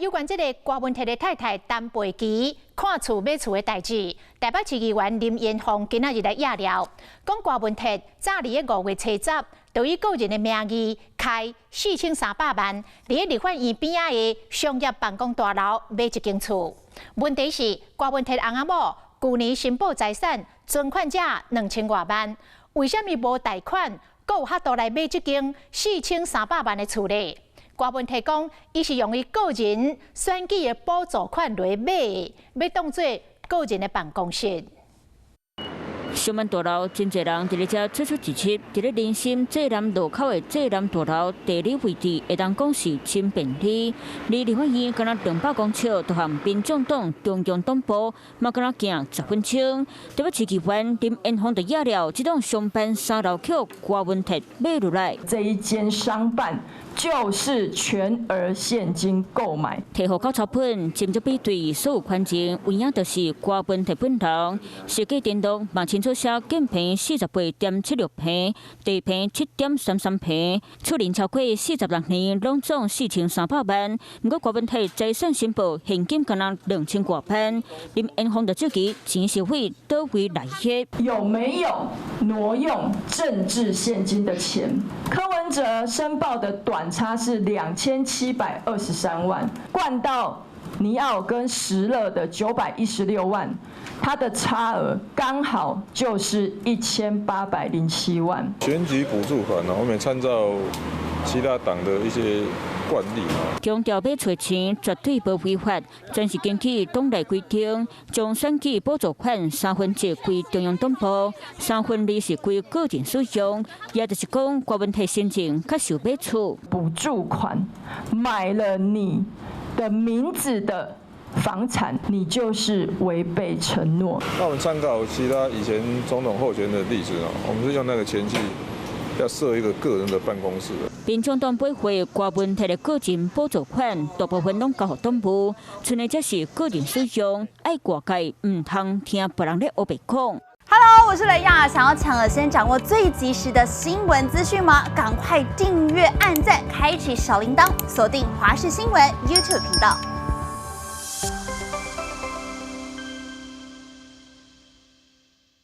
有關這個郭文鐵的太太陳佩琪看厝買厝的代誌，台北市議員林延鳳今仔日來掖料，講郭文鐵早佇咧5月初10，就以個人的名義開4300萬，佇咧立法院邊仔的商業辦公大樓買一間厝。問題是郭文鐵翁仔某舊年申報財產存款才2000外萬，為啥物無貸款，閣有法度來買這間4300萬的厝咧？郭文鐵講，伊是用伊個人選舉的補助款來買的，欲當做個人的辦公室。商辦大樓真濟人佇咧遮出出入入，佇咧林森濟南路口的濟南大樓地理位置會當講是真便利，離立法院敢若200公尺，就和民眾黨中央黨部嘛敢若行10分鐘。台北市議員林延鳳就掖料，這棟商辦三樓予郭文鐵買落來。這一間商辦就是全額現金購買。提戶口抄本，斟酌比對，所有權證，有影就是郭文鐵本人。實價登錄嘛清楚寫建坪48.76坪，地坪7.33坪，厝齡超過46年，攏總4300萬。毋過郭文鐵財產申報現金敢若2000外萬，林延鳳就質疑錢是佇佗位來的。有沒有挪用政治獻金的錢？柯文哲申報的短差是2723萬，灌到尼奧跟石樂的916萬，它的差額剛好就是1807萬。選舉補助款呢，我們參照其他黨的一些慣例。強調買厝錢絕對無違法，全是根據黨內規定，將選舉補助款1/3歸中央黨部，2/3是歸個人使用，也就是講，郭文鐵先前較受買厝補助款買了你的名字的房產，你就是違背承諾。那我們參考其他以前總統候選的例子哦，我們是用那個錢去要設一個個人的辦公室。民眾黨買回郭文鐵的個人補助款，大部分攏交予黨部，賰的則是個人使用，愛外界毋通聽別人咧烏白講。 Hello，我是雷亞，想要搶先掌握最及時的新聞資訊嗎？趕快訂閱、按讚、開啟小鈴鐺，鎖定華視新聞 YouTube 頻道。